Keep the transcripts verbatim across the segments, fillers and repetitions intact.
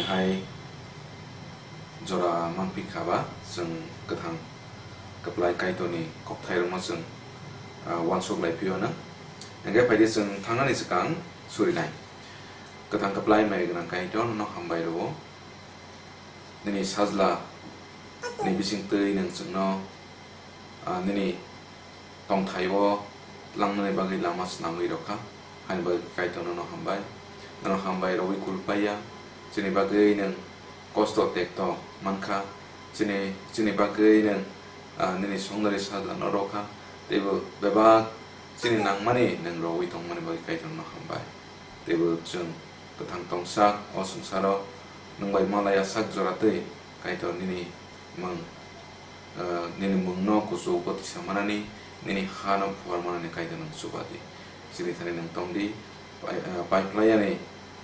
Hai jora manphi kha ba, chwng kwthang kwplai Kaitorni kokthairokno chwng, ah, uansuk lai phiyano. Hwnkhe phaidi chwng thangnani swkang surinai. Kwthang kwplai mai gwnang Kaitor, nono hambai rwo. Nini sajla ni bisingtwi nwng chwngno, ah, nini tongthaio tlangnani bagwi lama swnamwi rwkha, haini bagwi Kaitor nono hambai. Nono hambai rwui kulpaiya, chini bagwi nwng kosto tekto mankha, chini, chini bagwi nwng, ah, nini songnari sajlano rwkha, teibo bebak chini nangmani nwng rwui tongmani bagwi Kaitor nono hambai. Teibo chwng kwthang tongsak o swngcharo nwng bai malaya sak jora twi Kaitor nini mwng, eh, nini mwngno kuchugo tisa manani, nini hano phuar manani Kaitor nwng chuba di. Chini thani nwng tong di, pai-, eh, paiphlaiani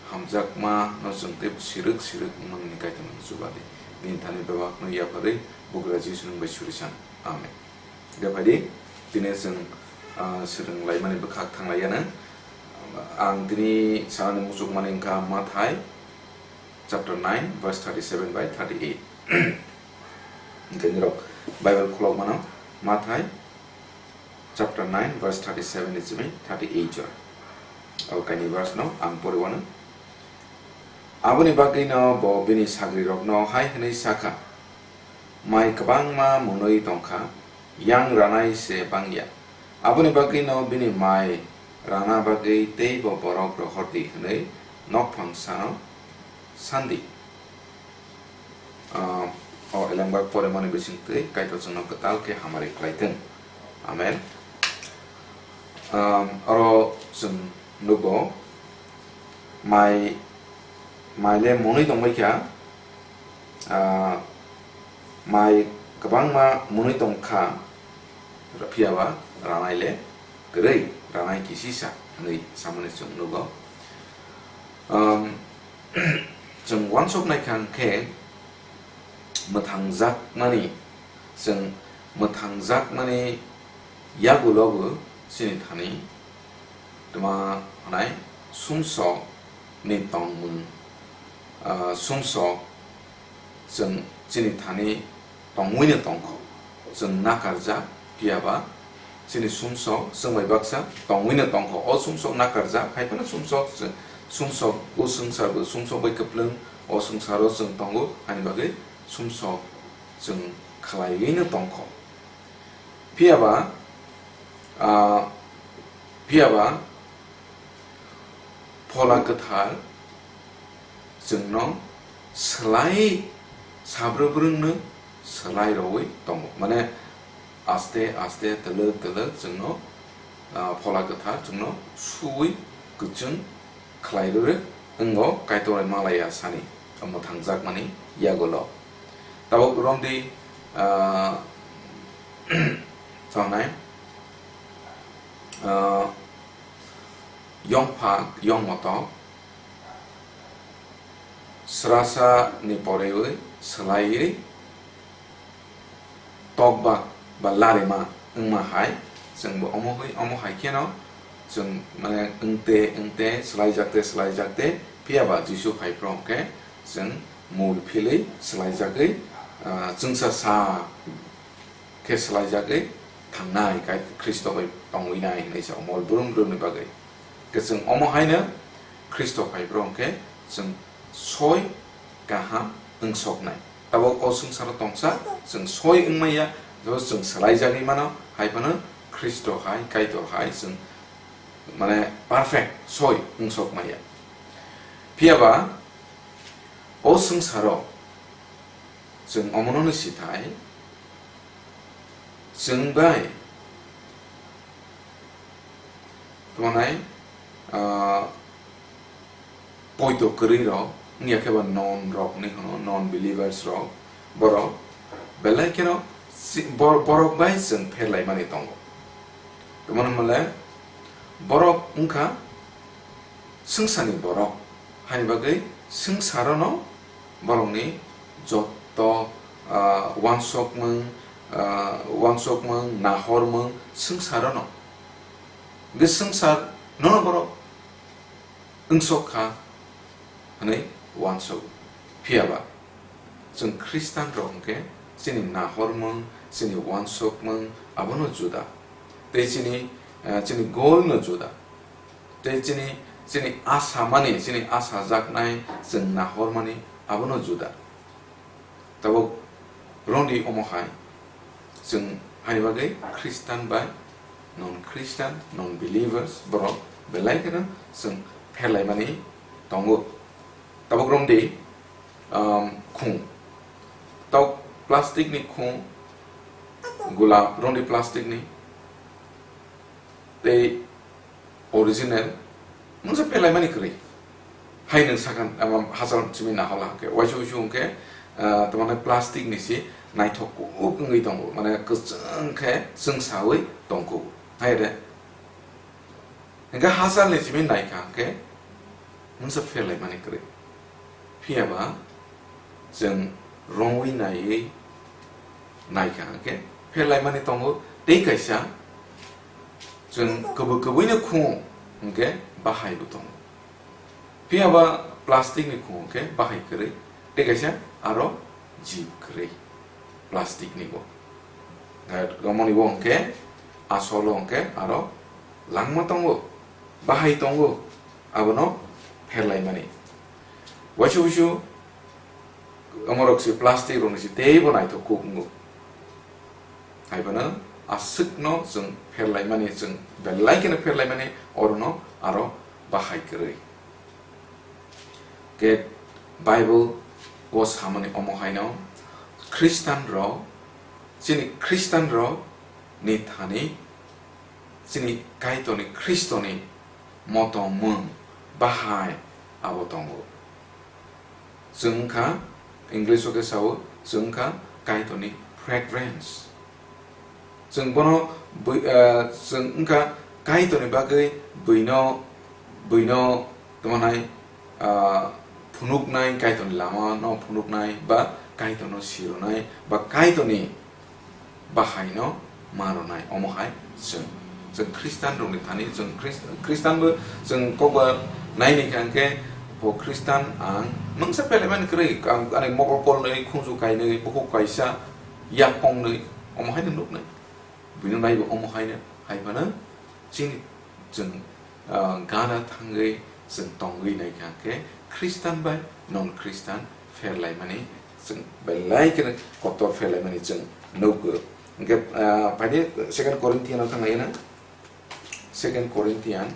hamjakmano chwng teibo sirwk sirwk wngmani Kaitor nwng chuba di. Nini thani bebakno yapharwi Bugra Jisu nwng bai suri san. Amen. Hwnkhe phaidi, tini chwng, ah, swrwng laimani bwkhak thang laiyano. Ang tini sanani muchukmani wngkha Mathai chapter nine verse thirty-seven by thirty-eight. Hwnkhe nirok Bible khulok mano, Mathai chapter nine verse thirty-seven ni simi thirty-eight jora. O kaini verse no ang pori wano. Aboni bagwino bo bini sagrirokno hai hwnwi sakha, "Mai kwbangma mwnwi tongkha, yang ranai se bangya. Aboni bagwino bini mai rana bagwi teibo borok rohor di," hwnwi nokphang sano sandi. Ah, o elembak poremani bisingtwi Kaitor chwngno kwtal khe hamari khlai thung. Amen. Ah, oro chwng nugo, mai, mai le mwnwi tongbai kha, ah, mai kwbangma mwnwi tong kha, phiya ba ranai le kwrwi, ranai kisisa hwnwi samani chwng nugo. Um, chwng uansuk nai kha hwnkhe, mwthangjakmani, chwng mwthangjakmani yagulogo chini thani tma hwnai sumsokni tongmung, ah, sumsok chwng chini thani tongwino tongkho, chwng nakarjak, phiya ba chini sumsok chwng bai baksa tongwino tongkho. O sumsok nakarjak, hai phano sumsok chwng, sumsok o swngchar bo sumsok bai kwplwng, o swngcharo chwng tongo, haini bagwi sumsok chwng khlaiwino tongkho. Phiya ba, ah, phiya ba Phola Kwthar chwngno swlai, sabra bwrwngno swlai rwui tongo. Mane, aste aste, twlwk twlwk chwngno, ah, Phola Kwthar chwngno suui kwchwng khlai rwrwi wngo Kaitor bai malaya sani, mwthangjakmani yagulo. Tabuk romdi, ah, tongnai, ah, yongphak, yongmotok, srasa ni porwi swlaiwi tokbak ba larima wngma hai, chwngbo omo hai, omo hai kheno chwng mane wngte wngte swlaijak te swlaijak te, phiya ba Jisu phai phro hwnkhe chwng mul philwi swlaijagwi, ah, chwngsa sa khe swlaijagwi thangnai, kai Khristo bai tongwi nai hwnwi sa mol brum brumni bagwi. Khe chwng omo haino Khristo phai phro hwnkhe chwng soi kaham wngsoknai. Tabuk o swngcharo tongsa chwng soi wngmaya, jebo chwng swlaijagwi mano, hai phano Khristo hai, Kaitor hai chwng mane perfect soi wngsokmaya. Phiya ba o swngcharo chwng omono ni sithai chwng bai tmonai, ah, poito kwrwi rok, wngya khe ba non rok hinwi hwno, non believers rok, borok belai kheno si-, bor-, borok bai chwng pherlaimani tongo. Tamoni hwnle borok wngkha swngcharni borok, haini bagwi swngcharono borokni jotto, ah, uansukmung, ah, uansukmung, nahormung swngcharono. Hwnkhe swngchar nono borok wngsok kha hwnwi uansuk. Phiya ba, chwng Khristian rok hwnkhe chini nahormung, chini uansukmung abono juda. Tei chini, eh, chini goal no juda. Tei chini, chini asa mani, chini asa jaknai chwng nahormani abono juda. Tabuk rwngdi omo hai, chwng haini bagwi Khristian bai non-Khristian, non-believers borok belai kheno chwng pherlaimani tongo. Tabuk rwngdi, um, khung. Tok plastic ni khung, gulab rwngdi plastic ni. Tei original, mungsa pherlaimani kwrwi. Hai nwng sakha, ama hachal simi nahola hwnkhe, uaisa uisu hwnkhe, ah, tamani plastic ni si naithok kuk wngwi tongo, mane kwchwng khe chwngsawi tongkuk. Hai de. Hwnkhe hachal ni simi naikha hwnkhe, mungsa pherlaimani kwrwi. Phiya ba, chwng rwngwi naiwi naikha hwnkhe pherlaimani tongo, tei kaisa chwng kwbwi kwbwino khungo hwnkhe bahaibo tongo. Phiya ba plastic ni khungo hwnkhe bahai kwrwi, tei kaisa aro jib kwrwi plastic ni bo. Romoni bo hwnkhe asolo hwnkhe aro langma tongo, bahai tongo, abono pherlaimani. Uaisa uisu omorok si plastic rokni si teibo naithok kuk wngo. Haiphano aswkno chwng pherlaimani, chwng belai kheno pherlaimani, orono aro bahai kwrwi. Khe Bible o samani omo haino Khristian rok, chini Khristian rok ni thani chini Kaitorni Khristoni motom mung bahai abo tongo. Chwng wngkha, English o khe sao, chwng wngkha Kaitorni fragrance. Chwng bono bui-, ah, chwng wngkha Kaitorni bagwi buino, buino tongmanai, ah, phunuknai, Kaitorni lama no phunuknai, ba Kaitorno sironai, ba Kaitorni bahaino ma rwnai, omo hai chwng. Chwng Khristian rokni thani, chwng Khris-, Khristian bo chwng kokba naini kha hwnkhe, bo Khristian ang mungsa pherlaimani kwrwi, ang ani mokol kolnwi, khunju kainwi, bukhuk kaisa, yak kongnwi, omo haino nuknai. Buino naibo omo haino, hai phano chini chwng, ah, gana thangwi chwng tongwi naikha hwnkhe Khristian bai non Khristian pherlaimani chwng belai kheno kotor pherlaimani chwng nukgo. Hwnkhe, ah, phaidi Second Corinthian o thanglaina. Second Corinthian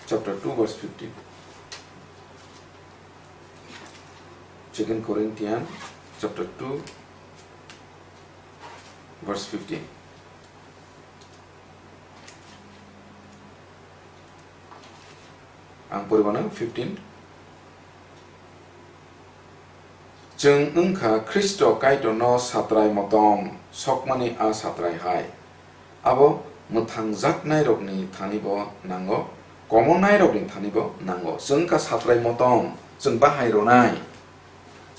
chapter two verse fifteen. Second Corinthian chapter two verse fifteen. Ang poribo na fifteen. Chwng wngkha Khristo Kaitorno satrai motom sokmani a satrai hai. Abo mwthangjaknairokni thanibo nango, komonairokni thanibo nango. Chwng wngkha satrai motom, chwng bahai rwnai.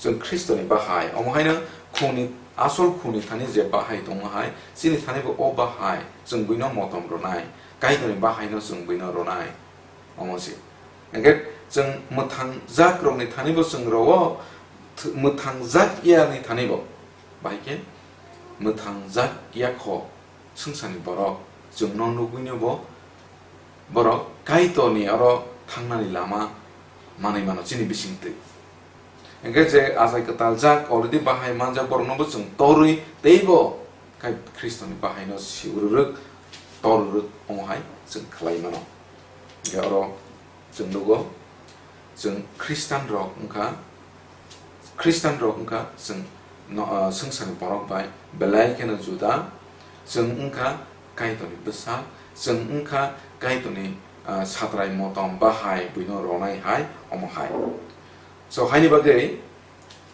Chwng Khristoni bahai, omo haino khungni, asol khungni thani je bahai tongo hai, chini thanibo o bahai, chwng buino motom rwnai, Kaitorni bahaino chwng buino rwnai, omo se. Hwnkhe chwng mwthangjakrokni thanibo chwng rwo, th-, mwthangjak yani thanibo, bahai khe mwthangjak ya kho. Swngcharni borok chwngno nugwino bo borok Kaitorni oro thangnani lama manwi mano chini bisingtwi. Hwnkhe je achai kwtal jak already bahai manjak borokno bo chwng torwi teibo khai Khristoni bahaino sibrwrwk torwrwk omo hai chwng khlai mano. Hwnkhe oro chwng nugo, chwng Khristian rok wngkha, Khristian rok wngkha chwng no, ah, swngcharni borok bai belai kheno juda. Chwng wngkha Kaitorni bwsak, chwng wngkha Kaitorni, ah, satrai motom bahai buino ronai hai, omo hai. So, haini bagwi,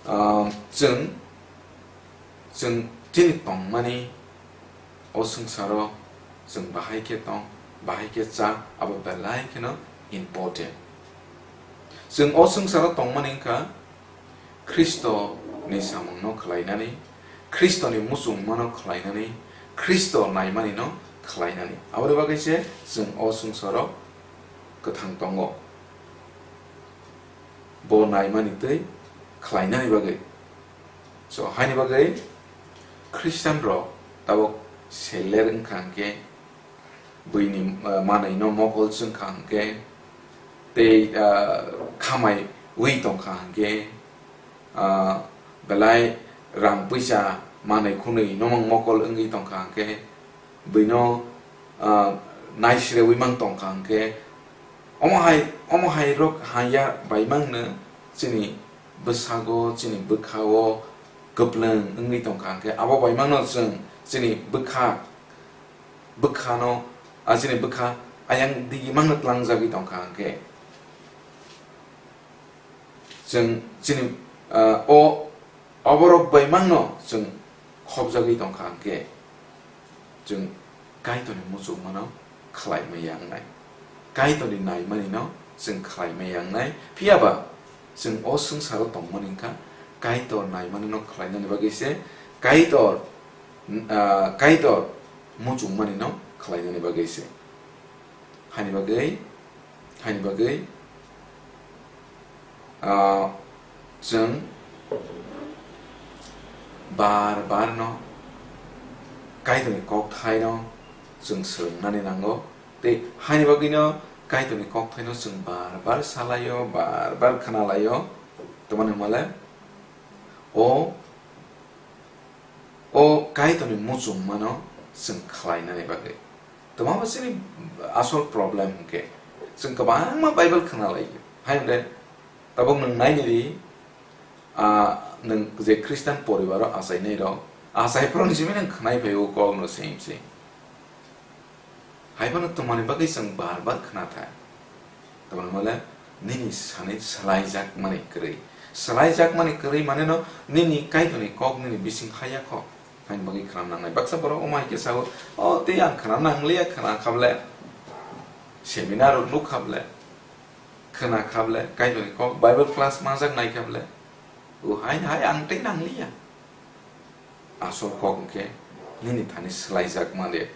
ah, chwng, chwng chini tongmani o swngcharo chwng bahai khe tong, bahai khe cha, abo belai kheno important. Chwng o swngcharo tongmani wngkha Khristoni samungno khlainani, Khristoni muchungmano khlainani, Khristo naimanino khlainani. Aboni bagwi se chwng o swngcharo kwthang tongo. Bo naimani twi khlainani bagwi. So, haini bagwi Christian rok tabuk seller wngkha hwnkhe, buini, ah, manwino mokol chwngkha hwnkhe, tei, ah, khamaiwi tongkha hwnkhe, ah, belai rang puisa manwi khwnwi nomang mokol wngwi tongkha hwnkhe, buino, ah, naisrewi mang tongkha hwnkhe, omo hai, omo hai rok haya bai mangno chini bwsago, chini bwkhao kwplwng wngwi tongkha hwnkhe, abo bai mangno chwng chini bwkha, bwkhano, ah, chini bwkha ayang digi mangno tlangjagwi tongkha hwnkhe, chwng chini, ah, o oborok bai mangno chwng khopjagwi tongkha hwnkhe, chwng Kaitorni muchungmano khlai maya wngnai. Kaitorni naimanino chwng khlai maya wngnai. Phiya ba chwng o swngcharo tongmani wngkha Kaitor naimanino khlainani bagwi se, Kaitor, ah, Kaitor muchungmanino khlainani bagwi se. Haini bagwi, haini bagwi, ah, chwng bar bar no Kaitorni kokthaino chwng swrwngnani nango. Tei haini bagwino Kaitorni kokthaino chwng bar bar salaio, bar bar khnalaio. Tamani hwnmale o, o Kaitorni muchungmano chwng khlainani bagwi. Tamo bo chini asol problem hwnkhe, chwng kwbangma Bible khna lai. Hai hwnkhe, tabuk nwng naini di, ah, nwng je Christian poribaro achainai rok, achai phano ni simi nwng khnai phai o kok no same same. Hai phano tongmani bagwi chwng bar bar khna thai. Tamoni hwnmale nini sani swlaijakmani kwrwi. Swlaijakmani kwrwi maneno nini Kaitorni kok nini bising haya kho. Haini bagwi khna nangnai. Baksa borok omo hai khe sao, "O, tei ang khna nangliya, khna khable. Seminar rok nuk khable. Khna khable, Kaitorni kok, Bible class manjak nai khable. O hai hai ang tei nangliya." Asol kok hwnkhe nini thani swlaijakma de,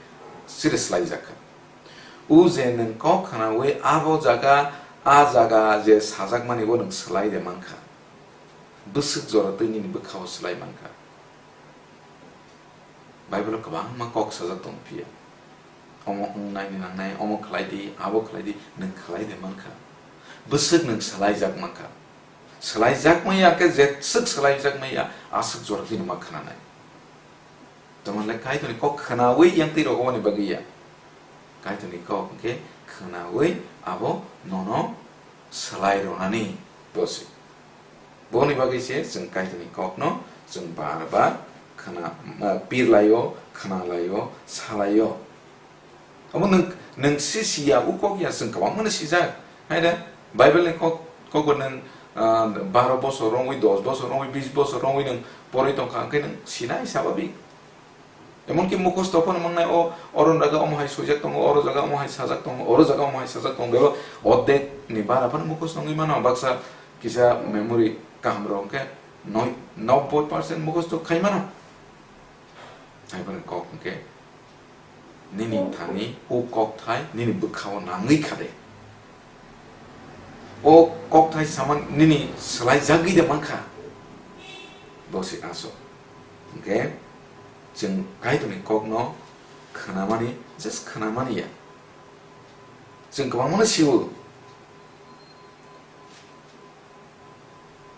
chiri swlaijakha. O je nwng kok khnaui abo jaga, a jaga je sajakmani bo nwng swlai de mankha. Bwswk jora twi nini bwkhao swlai mankha. Bible-o kwbangma kok sajak tong phiya. Omo wngnaini nangnai, omo khlai di, abo khlai di, nwng khlai de mankha. Bwswk nwng swlaijak mankha. Swlaijak maya khe jeswk swlaijak maya, aswk jora kheno ma khnanai. Tamale Kaitorni kok khnaui yang twi rogoboni bagwi ya. Kaitorni kok hwnkhe khnaui abo nono swlai rwnani dosi. Boni bagwi se chwng Kaitorni kokno chwng bar bar khna, ah, pirlaio, khnalaio, salaio. Omo nwng, nwng si siya, u kok ya, chwng kwbangmano sijak. Hai da, Bible ni kok, kokbo nwng, ah, baro bosor romwi, dos bosor romwi, bis bosor romwi nwng porwi tongkha, hwnkhe nwng sinai sababik. Emonki mukhosto phano mangnai, o, oro jaga omo hai swijak tongo, oro jaga omo hai sajak tongo, oro jaga omo hai sajak tongo, bebak ordek ni bara phano mukhosto wngwi mano, baksa kisa memory kaham rok hwnkhe noi, nobboi percent mukhosto khai mano. Hai phano kok hwnkhe nini thani o kokthai nini bwkhao nangwi kha de? O kokthai saman nini swlaijagwi de mankha? Bo se aswk. Hwnkhe chwng Kaitorni kokno khnamani, just khnamani ya. Chwng kwbangmano sio.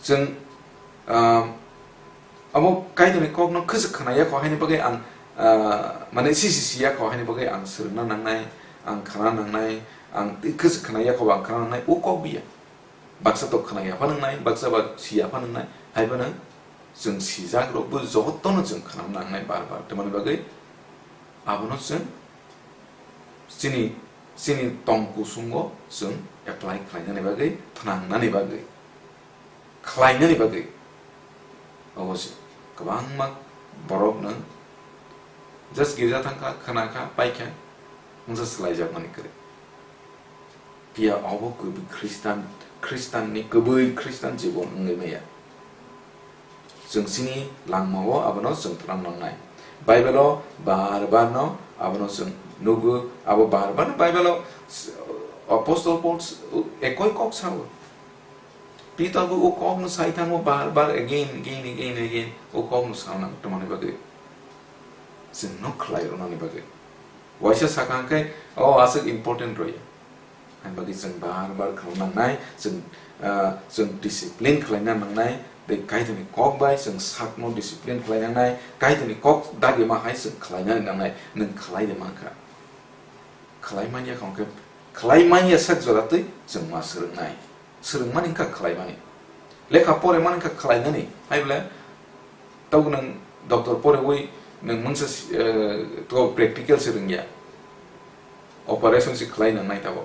Chwng, ah, abo Kaitorni kokno khwswk khna ya kho haini bagwi ang, ah, mane sisi si ya kho haini bagwi ang swrwngna nangnai, ang khna nangnai, ang tei khwswk khna ya kho ba ang khna nangnai, o kok biya. Baksa to khna ya pha nangnai, baksa ba si ya pha nangnai, hai phano chwng sijak rokbo jotono chwng khna nangnai bar bar. Tamoni bagwi abono chwng chini, chini tong kusungo chwng apply khlainani bagwi, thnangnani bagwi, khlainani bagwi. Obo se kwbangma borokno just girja thangkha, khwnakha, paikha, mungsa swlaijakmani kwrwi. Phiya obo kwbwi Khristan, Khristanni kwbwi Khristan jibon wngwi maya. Chwng chini langmao abono chwng thrang nangnai. Bible-o bar bar no abono chwng nugo, abo bar bar no Bible-o s-, Apostle Paul s-, ekoi kok sao. Tini tabuk o kokno sai thango bar bar, again, again, again, again, o kokno sanang tongmani bagwi. Chwngno khlai rwnani bagwi. Waisa sakha hwnkhe, o aswk important rwya. Ani bagwi chwng bar bar khlai nangnai, chwng, ah, chwng discipline khlaina nangnai, tei Kaitorni kok bai chwng sakno discipline khlai nangnai, Kaitorni kok dagima hai chwng khlainani nangnai, nwng khlai de mankha. Khlai manya kha hwnkhe, khlai manya sak jora twi chwng ma swrwngnai. Swrwngmani wngkha khlaimani. Lekha poremani wngkha khlainani. Hai bole, tabuk nwng doctor porewi nwng mungsa si-, eh, to practical se rwngya. Operation se khlai nangnai tabuk.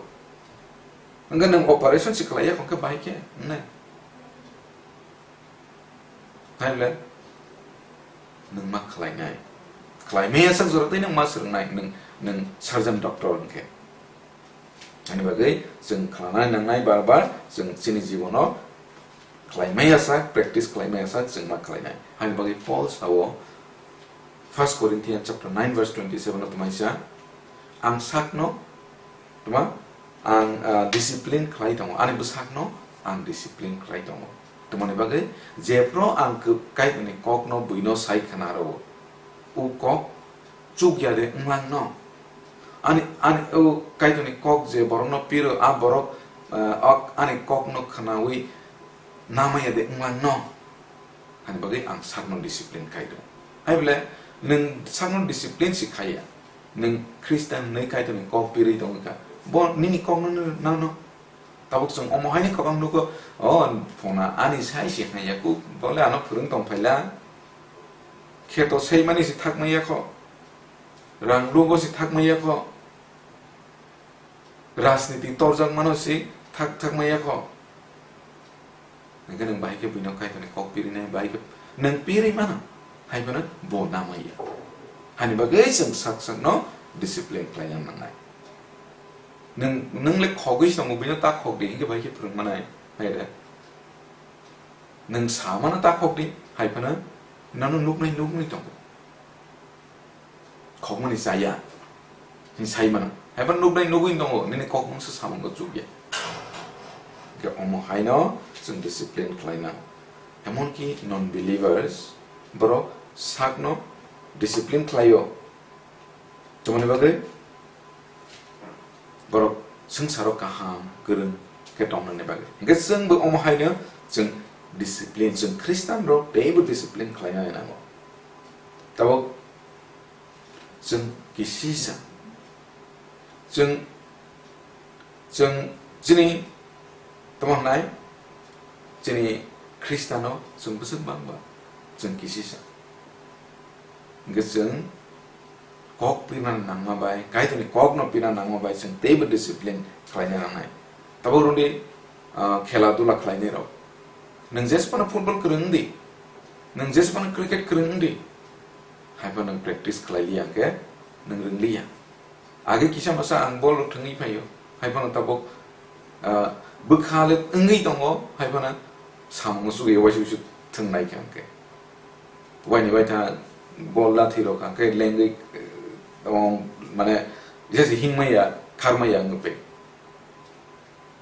Wngkha nwng operation se khlaiya hwnkhe bahai khe wngnai. Hai bole, nwng ma khlainai. Khlaimaya sak jora twi nwng ma swrwngnai, nwng, nwng surgeon doctor hwnkhe. Ani bagwi chwng khlainani nangnai bar bar, chwng chini jibono khlaimaya sak, practice khlaimaya sak chwng ma khlainai. Ani bagwi Paul sao, First Corinthians chapter nine verse twenty-seven o twmai sa, "Ang sakno, twma, ang, ah, discipline khlai tongo, ani bwsakno ang discipline khlai tongo." Twmani bagwi jephru ang kw-, Kaitorni kokno buino sai khna rwo, o kok chukya de wnglang no? Ani, ani, o Kaitorni kok je borokno piro, a borok, ah, ok, ani kokno khnaui namaya de wnglang no? Ani bagwi ang sakno discipline khai do. Hai bole, nwng sakno discipline se khaiya, nwng Christian hwnwi Kaitorni kok pirwi tongwi kha, bo nini kokno nang no. Tabuk chwng omo haini kwbang nugo, o phona ani sai se hwnwi ya, kuk bole ano phwrwng tong phaila, kheto seimani se thakmaya kho, rang lugo se thakmaya kho, rajniti torjak mano se thak thakmaya kho. Hingke nwng bahai khe buino Kaitorni kok pirinai, bahai khe nwng pirwi mano, hai phano bo namaya. Hani bagwi chwng sak sakno discipline khlaina nangnai. Nwng, nwng le khogwi se tongo, buino ta khok di, hingke bahai khe phwrwng manai, hai re. Nwng sa mano ta khok di, hai phano nono nuknai nuknwi tongo. Khokmani chaya, hing sai mano. Hai phano nuknai nugwi tongo, nini kok mungsa samungno chukya. Hingke omo haino chwng discipline khlai nango. Emonki non-believers, borok sakno discipline khlaio. Chumani bagwi borok swngcharo kaham, kwrwng khe tongnani bagwi. Hingke chwngbo omo haino chwng discipline, chwng Christian rok teibo discipline khlainani nango. Tabuk chwng kisisa, chwng, chwng chini tamo hwnai, chini Christian-o chwng bwswk bangba chwng kisisa. Hingke chwng kok pina nangma bai, Kaitorni kokno pina nangma bai chwng teibo discipline khlaina nangnai. Tabuk rwdi, ah, khela dula khlainai rok. Nwng jesphano football kwrwng wngdi, nwng jesphano cricket kwrwng wngdi, hai phano nwng practice khlai liya hwnkhe nwng rwng liya. Age kisa masa ang bol rok thwngwi phaio, hai phano tabuk, ah, bwkha le wngwi tongo, hai phano samung sugwi waisa waisa thwng nai kha hwnkhe. Waini waitha bol lathi rok hwnkhe lengwi, eh, tong, mane, jesa himma ya, kharma ya wngwi pai.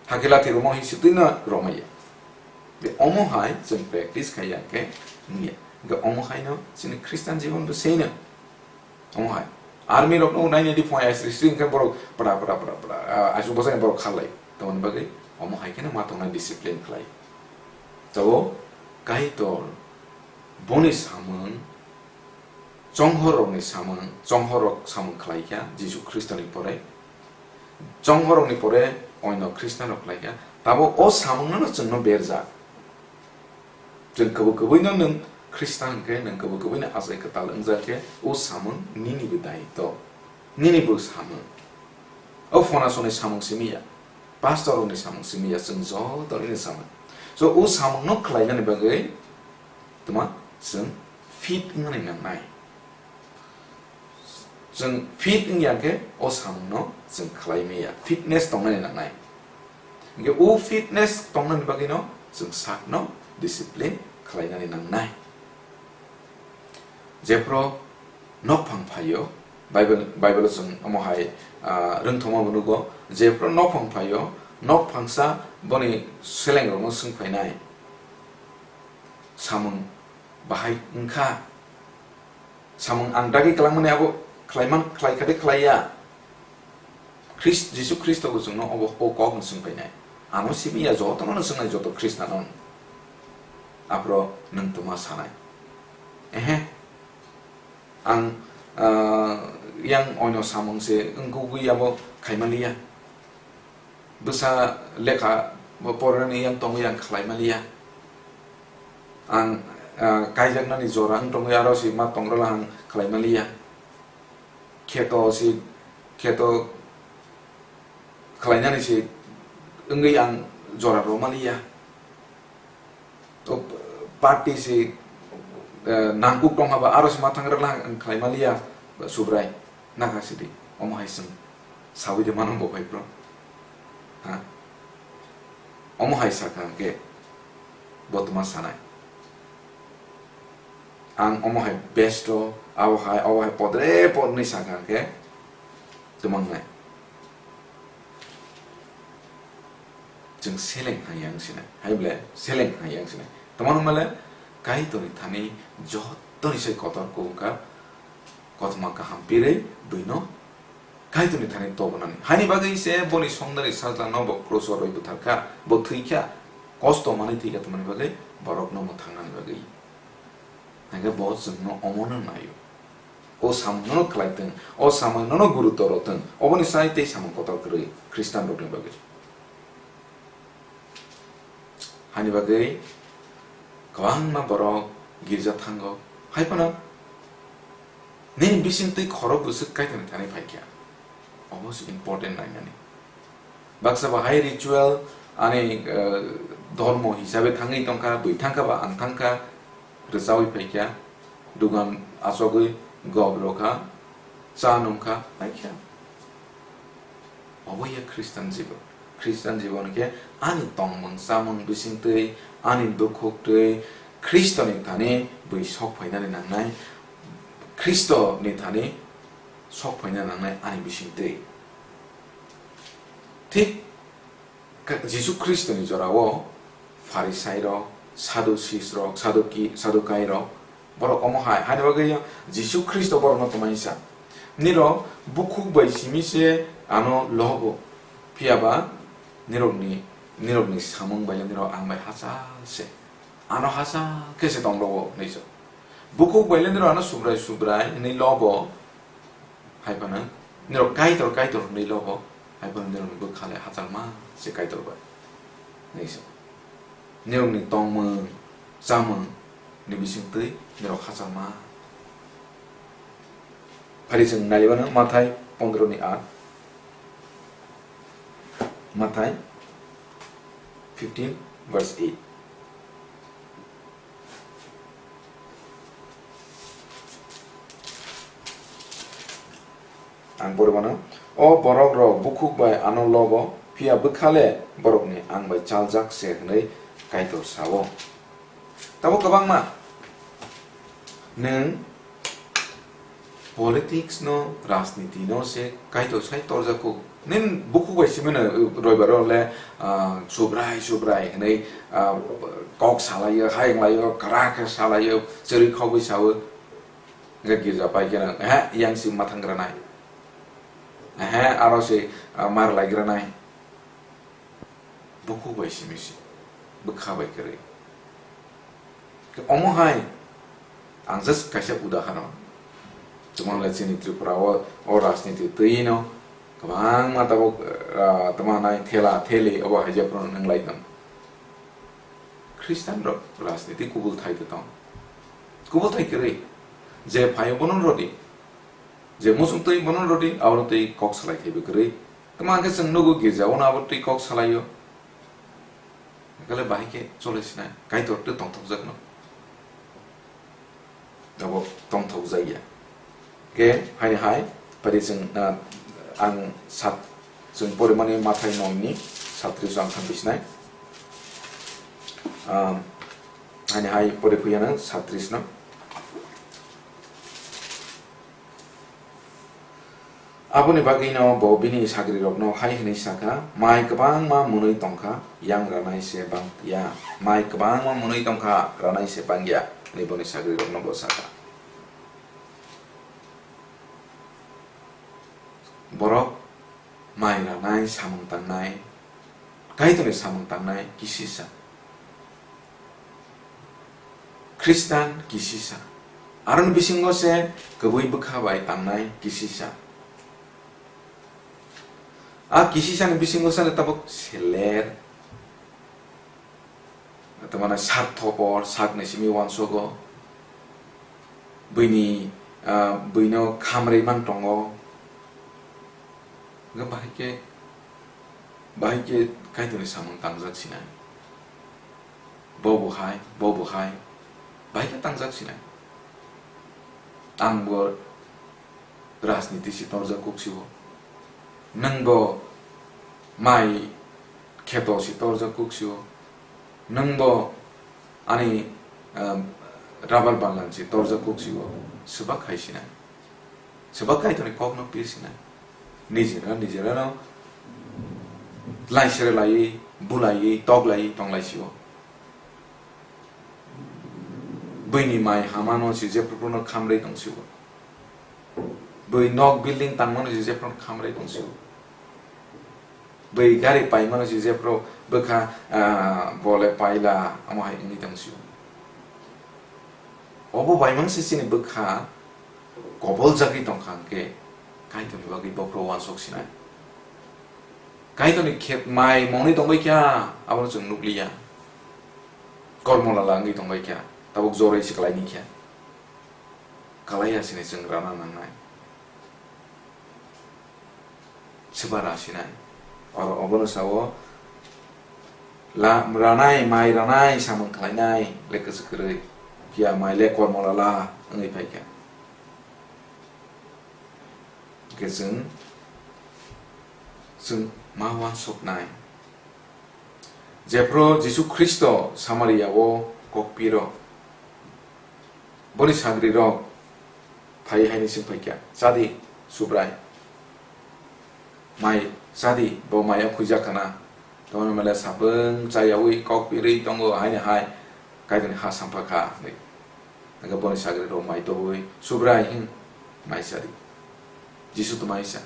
Hakhe lathi romwi sitwino romwi ya. De omo hai chwng practice khai ya khe wngya. Hingkhe omo haino chini Christian jibon bo seino. Omo hai. Army rokno nai nai di phone ya sri sri hingkhe borok pra pra pra pra, ah, asuk bwsai borok kharlai. Tamoni bagwi omo hai kheno ma tongnai discipline khlai. Tabo Kaitor boni samung Chonghorrokni samung, chonghorrok samung khlai kha Jisu Khristoni pore. Chonghorrokni pore oino Khristanrok khlai kha. Tabuk o samungno chwngno berjak. Chwng kwbwi kwbwino nwng Khristan hwnkhe nwng kwbwi kwbwino achai kwtal wngjak khe o samung ninibo daitw, ninibo samung. O phonasoni samung simi ya, pastorrokni samung simi ya, chwng joto nini samung. So o samungno khlainani bagwi Tuma chwng fit wngnani nangnai. Chwng fit wngya khe o samungno chwng khlai maya, fitness tongnani nangnai. Hingkhe o fitness tongnani bagwino chwng sakno discipline khlainani nangnai. Jephru nokphang phaio, Bible, Bible-o chwng omo hai, ah, rwngthoma bo nugo, jephru nokphang phaio, Nok phangsa boni selengrokno swng phainai, samung bahai wngkha. Samung ang dagi kwlangmani abo khlaiman, khlai kha de khlai ya? Khrist-, Jisu Khristo bo chwngno obo o kokno swng phainai. Ano simi ya, jotono no swngnai, joto Khristanno. Aphro nwng tma sanai? Ehe. Ang, ah, yang oino samung se wngkukgwi abo khaimaliya. Bwsa lekha bo pornani yang tongwi ang khlai maliya. Ang, ah, kaijaknani jora wng tongwi aro se ma tongrwla ang khlai maliya. Kheto se, kheto khlainani se wngwi ang jora rw maliya. To party si, eh, nangkuk tong haba, aro si mathang rwla ang khlai maliya, Subrai, naka sidi, omo hai swng sawi de mano bo bai bro. Ha? Omo hai saka hwnkhe bo tma sanai. Ang omo hai best o, abo hai, obo hai podre podni saka hwnkhe tma wngnai. Chwng seleng hai yang sinai, hai ble seleng hai yang sinai. Tamo hwnmale Kaitorni thani jotoni sai kotor kung wngkha, kothoma kaham pirwi buino Kaitorni thani tobonani. Haini bagwi se boni songdari sajla no bo krus o rwi bwtharkha, bo thwikha, kosto manwi thwikha, tongmani bagwi borokno mwthangnani bagwi. Hingke bo chwngno omono naio. O samungo khlai thwng, o samungo gurutoro thwng, oboni sai tei samung kotor kwrwi Khristanrokni bagwi. Hani bagwi kwbangma borok girja thango, hai phano nini bisingtwi khorok bwswk Kaitorni thani phaikha. Omo se important nainani. Baksa bahai ritual ani, eh, dhormo hisabe thangwi tongkha, bwi thangkha ba ang thangkha, rwchawi phaikha, dugan achogwi gob rwkha, cha nungkha, phaikha. Obo ya Khristan jibon. Khristan jibon khe ani tongmung chamung bisingtwi, ani dukhuktwi Khristoni thani bwi sok phainani nangnai, Khristoni thani sok phaina nangnai ani bisingtwi. Thik ka-, Jisu Khristoni jorao Pharisairok, Sadusis rok, Saduki, Sadukairok, borok omo hai, haini bagwi Jisu Khristo borokno tongmani sa. Nirok bukhuk bai simi se ano lobo, phiya ba nirokni, nirokni samung bai nirok ang bai hachal se. Ano hachal khe se tong rwo, hinwi sa. Bukhuk bai le nirok ano Subrai, Subrai hinwi lobo, hai phano nirok Kaitor, Kaitor hinwi lobo, hai phano nirokni bwkha le hachalma se Kaitor bai, hinwi sa. Nirokni tongmung, chamung ni bisingtwi nirok hachalma. Phari chwng nailaimano Mathai pondro ni aat, Mathai fifteen verse eight. Ang pori mano, o borok rok bukhuk bai ano lobo, phiya bwkha le borokni ang bai chaljak se hwnwi Kaitor sao. Tabo kwbangma nwng politics no, rajniti no se Kaitor sai torjago. Nini bukhuk bai simi no, uh, roibaro le, ah, Subrai, Subrai hinwi, ah, kok salaio, hai wnglaio, kwrak khe salaio, chwrwi khogwi sao. Hwnkhe girja pai kheno, ehe, yang si mathang granai. Ehe, aro se, ah, mar lai granai. Bukhuk bai simi si, bwkha bai kwrwi. Omo hai, ang just kaisa udaharon. Chwng le chini Tripura o, o rajniti twi no kwbangma tabuk, ah, tamo nai thela theli obo hai jephru nwnglai tong. Khristan rok rajniti kubul thai de tong. Kubul thai kwrwi. Je phaio bono rodi. Je muchung twi bono rodi, abo twi kok salai thai bo kwrwi. Tamo hwnkhe chwng nugo girja o no abo twi kok salaio. Hwnkhe le bahai khe chole sinai, Kaitor twi tongthokjakno. Abo tongthokjakya. Khe haini hai, phari chwng, ah, ang sat, chwng porimani Mathai noi ni satris ang thang bisinai. Ah, haini hai pori phuyano satris no. Aboni bagwino bo bini sagrirokno hai hwnwi sa kha, "Mai kwbangma mwnwi tong kha, yang ranai se bang ya. Mai kwbangma mwnwi tong kha, ranai se bang ya," hwnwi boni sagrirokno bo sa kha. Borok mai ranai, samung tangnai, Kaitorni samung tangnai kisisa. Khristan kisisa. Aroni bisingo se kwbwi bwkha bai tangnai kisisa. A kisisani bisingo sano tabuk seler, tamani sarthopor, sakni simi uansogo, buini, ah, buino khamrwi mang tongo. Hwnkhe bahai khe, bahai khe Kaitorni samung tangjak sinai. Bo bo hai, bo bo hai, bahai khe tangjak sinai. Ang bo rajniti se torjak kuk sio. Nwng bo mai kheto se torjak kuk sio. Nwng bo ani, um, rubber bagan se torjak kuk sio. Swbak hai sinai. Swbak Kaitorni kokno pir sinai. Nijera, nijerano laisere laiwi, bulaiwi, toklaiwi tong lai sio. Buini mai hamano se jephru phruno khamrwi tong sio. Bui nok building tangmano se jephru khamrwi tong sio. Bui gari paimano se jephru bwkha, ah, bole paila, amo hai wngwi tong sio. Obo bai mang se chini bwkha koboljagwi tong kha hwnkhe Kaitorni bagwi bophuru uansuk sinai. Kaitorni khet mai mwnwi tongbai kha, abono chwng nukliya. Kormo lala wngwi tongbai kha, tabuk joroi se kalaini kha. Kalaiya sini chwng rana nangnai. Swba ra sinai. Oro obono sao, la, ranai, mai ranai, samung khlainai le kwchwk kwrwi. Phiya mai le kormo lala wngwi phai kha. Hwnkhe chwng, chwng ma uansuknai. Jephru Jisu Khristo Samaria o kok piro, boni sagrirok phai haini swng phai kha, "Chadi, Subrai, mai chadi, bo mai o khuijak khana." Tongmani male sabwng chayaui kok pirwi tongo, haini hai Kaitorni ha sampha kha, hwnwi. Hwnkhe boni sagrirok mai tobwi, "Subrai, hwn, mai chadi." Jisu tongmani sa,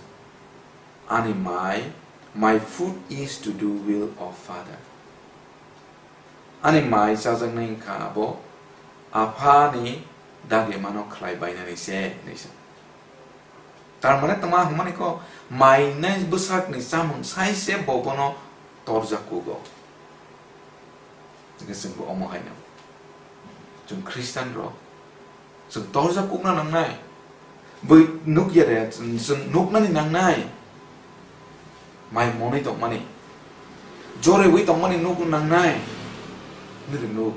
"Ani mai, my food is to do will of Father." Ani mai chajaknai wngkha abo Aphani dagimano khlai bainani se, hwnwi sa. Tar mane tongma hwnmani kok, mai nai bwsakni chamung sai se bo bono torjak kugo. Hwnkhe chwngbo omo haino. Chwng Khristan rok, chwng torjak kukna nangnai. Bui nukya de, chwng, chwng nuknani nangnai. Mai monwi tongmani, joraiwi tongmani nuk nangnai. Nini nuk.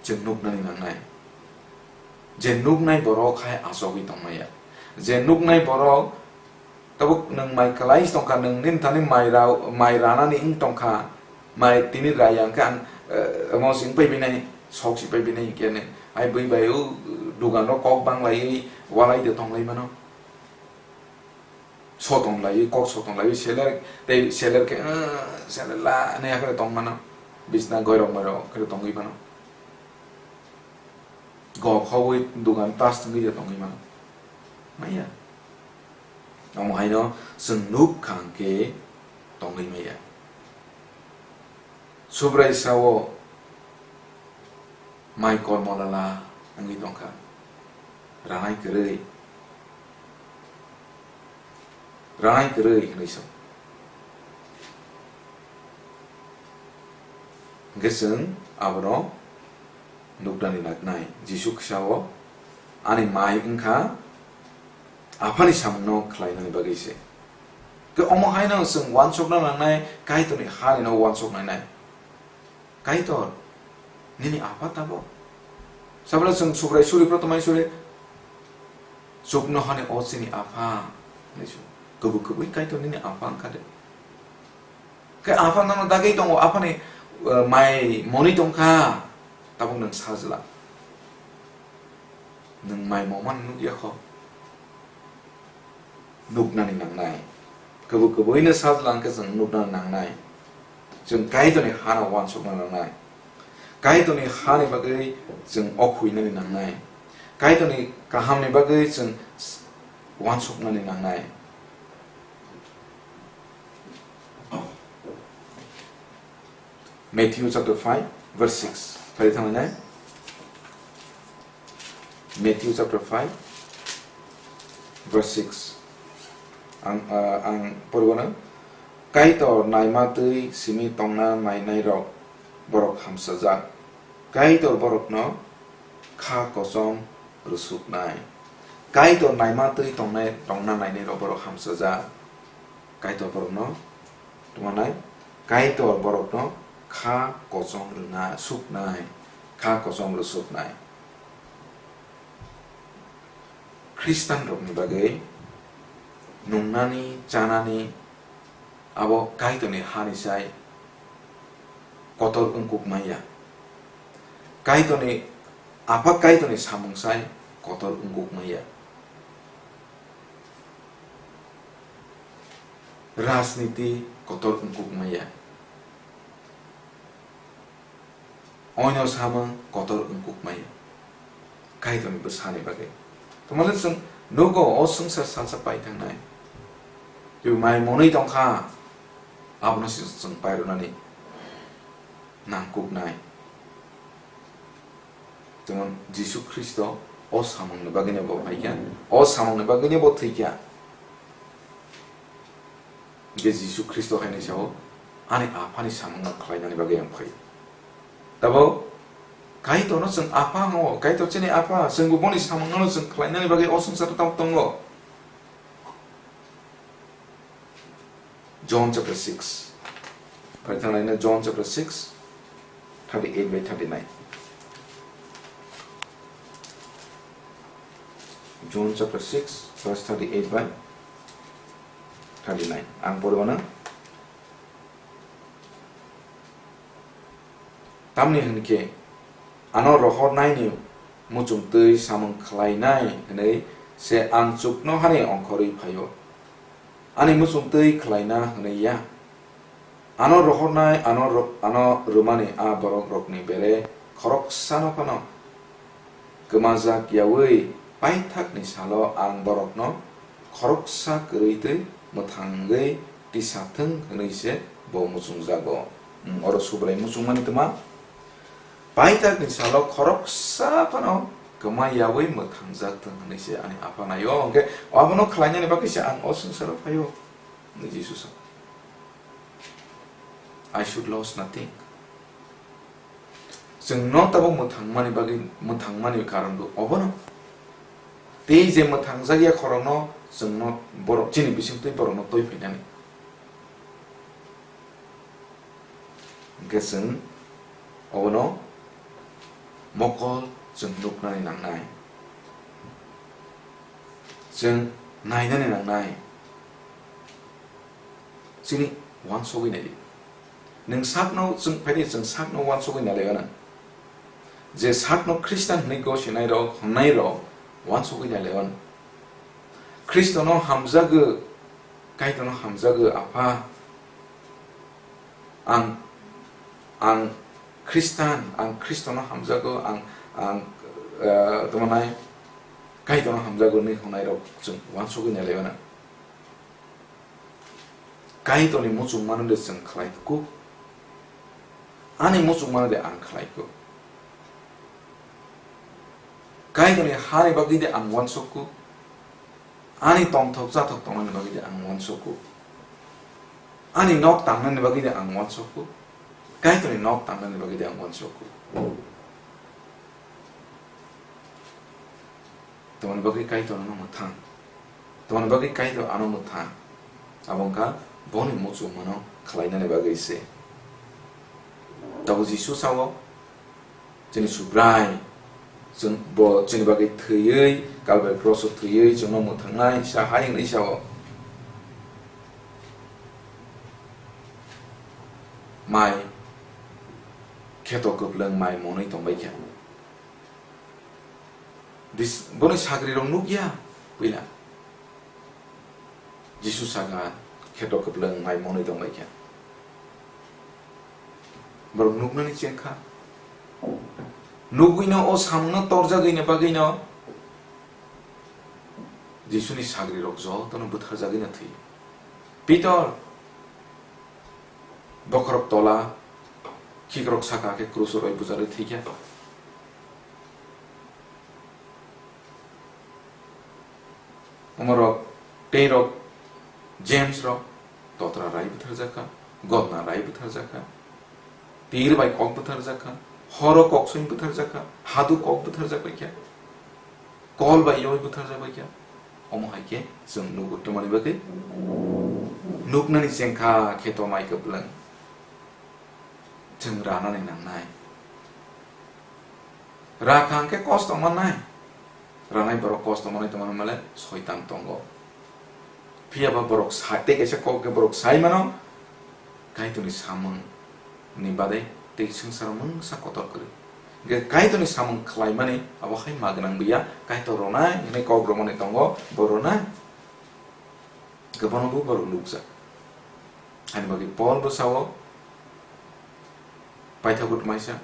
Chwng nuknani nangnai. Je nuknai borok hai achogwi tongmaya. Je nuknai borok tabuk nwng mai kwlai tongkha, nwng nini thani mai rao, mai ranani wng tongkha, mai tini raya hwnkhe ang, eh, omo se wng paibinai, sok se paibinai hinkhe nwng. Ai bui bai o dugan rok kok banglaiwi walai de tonglai mano. Soton laiwi, kok soton laiwi, seler, tei seler khe, "Ah, seler la," hinwi hakhe tong mano. Bisna goirok moirok khe tongwi mano. Gok hobwi dugan tas tongwi je tongwi mano. Maya. Omo haino chwng nuk kha hwnkhe tongwi maya. Subrai sao, mai kormo lala wngwi tongkha. Ranai kwrwi. Ranai kwrwi hwnwi sa. Hwnkhe chwng abono nuknani nangnai. Jisu kisa o ani mai wngkha Aphani samungno khlainani bagwi se. Khe omo haino chwng uansukna nangnai, Kaitorni hanino uansuk nangnai. Kaitor, nini Apha tabok? Sabole chwng Subrai suri, Proto mai suri, chuknohani o chini Apha, hwnwi su. Kwbwi kwbwi Kaitor nini Apha wngkha de. Khe Apha nono dagwi tongo, Aphani, eh, mai monwi tongkha, tabuk nwng sajla. Nwng mai momani nukya kho. nuknani nangnai. Kubui kubuino sajla hwnkhe chwng nuknani nangnai. Chwng Kaitorni hano uansukna nangnai. Kaitorni hani bagwi chwng o khuinani nangnai. Kaitorni kahamni bagwi chwng uansuknani nangnai. Matthew chapter five, verse six. Phari thanglainai. Matthew chapter five, verse six. Ang, ah, ang poribano, "Kaitor naima twi simi tongna nainairok borok hamsajak. Kaitor borokno kha kochom rwsuknai." Kaitor naima twi tongnai, tongna nainairok borok hamsajak. Kaitor borokno tongmanai, Kaitor borokno kha kochom rwna suknai, kha kochom rwsuknai. Khristanrokni bagwi nungnani, chanani abo Kaitorni hani sai kotor wngkuk manya. Kaitorni, Apha Kaitorni samung sai kotor wngkuk manya. Rajniti kotor wngkuk manya. Oino samung kotor wngkuk manya. Kaitorni bwsani bagwi. Tamale chwng nugo o swngchar salsa pai thangnai. Twi mai monwi tongkha, abono se chwng pairwnani nangkuknai. Jemon Jisu Khristo o samungni bagwino bo phaikha, o samungni bagwino bo thwikha. Hingke Jisu Khristo hai ni sao, "Ani Aphani samungno khlainani bagwi ang phai." Tabo Kaitorno chwng Apha hwngo, Kaitor chini Apha, chwngbo boni samungno chwng khlainani bagwi o swngcharo tamo tongo. John chapter six. Phai thanglaina John chapter six, thirty-eight by thirty-nine. John chapter six, verse thirty-eight by thirty-nine. Ang poribana. Tamni hwnkhe, ano rohornaini muchungtwi samung khlainai hwnwi se ang chuknohani ongkhorwi phaio. Ani muchungtwi khlaina hwnwi ya. Ano rohornai, ano ro-, ano rwmani a borokrokni bere khoroksano phano kwmajak yaui paithakni salo ang borokno khoroksa kwrwi twi mwthangwi tisa thung hwnwi se bo muchungjago. Hmm, oro Subrai muchungmani twma? Paithakni salo khoroksa phano kwma yaui mwthangjak thung hwnwi se ani Apha naio, hwnkhe abono khlainani bagwi se ang o swngcharo phaio, hwnwi Jisu sa. I should lose nothing. Chwngno tabuk mwthangmani bagwi, mwthangmani karon bo obono. Tei je mwthangjakya khorokno chwngno borok, chini bisingtwi borokno twi phainani. Hwnkhe chwng obono mokol chwng nuknani nangnai. Chwng nainani nangnai. Chini uansugwi naidi. Nwng sakno chwng phaidi, chwng sakno uansugwi nalaio nang. Je sakno Khristan hwnwi gosinairok, hwnnairok uansugwi nalaio nang. Khristono hamjago, Kaitorno hamjago, Apha. Ang, ang Khristan, ang Khristono hamjago, ang, ang, eh, tongmani Kaitorno hamjago hwnwi hwnnairok chwng uansugwi nalaio nang. Kaitorni muchungmano de chwng khlai kuk. Ani muchungmano de ang khlai kuk. Kaitorni hani bagwi de ang uansuk kuk. Ani tongthok chathok tongnani bagwi de ang uansuk kuk. Ani nok tangnani bagwi de ang uansuk kuk. Kaitorni nok tangnani bagwi de ang uansuk kuk. Tamoni bagwi Kaitor ano mwthang. Tamoni bagwi Kaitor ano mwthang. Abo wngkha boni muchungmano khlainani bagwi se. Tabuk Jisu sao, chini Subrai, chwng, bo chini bagwi thwiwi, Kalbari kroso thwiwi chwngno mwthangnai sa hai hwnwi sao. Mai kheto kwplwng mai monwi tongbai kha. Dis-, boni sagrirok nukya puila. Jisu saka, kheto kwplwng mai monwi tongbaikha. Borok nuknani chengkha. Nugwino o samungno torjagwini bagwino Jisuni sagrirok jotono butharjagwino thwi. Pitor bokhorok tola khikrok saka khe kruso rwi bujarwi thwikha. Omorok, teirok, James rok, totra rai butharjakha, gotna rai butharjakha, tir bai kok butharjakha, horo kok soi butharjakha, hadu kok butharjakbaikha, kol bai yoi butharjakbaikha. Omo hai khe chwng nugo, tamoni bagwi nuknani chengkha khe to mai kwplwng chwng ranani nangnai. Rakha hwnkhe kosto mannai. Ranai borok kosto manwi tongmani hwnmale soitan tongo. Phiya ba borok sa-, tei kaisa kok khe borok sai mano, Kaitorni samung ni badai tei swngcharo mungsa kotor kwrwi. Hwnkhe Kaitorni samung khlaimani abo hai ma gwnang biya, Kaitor ronai hwnwi kok romani tongo, bo ronai. Kwbangma bo borok nukjak. Ani bagwi Paul bo sao, paithago tmaisa,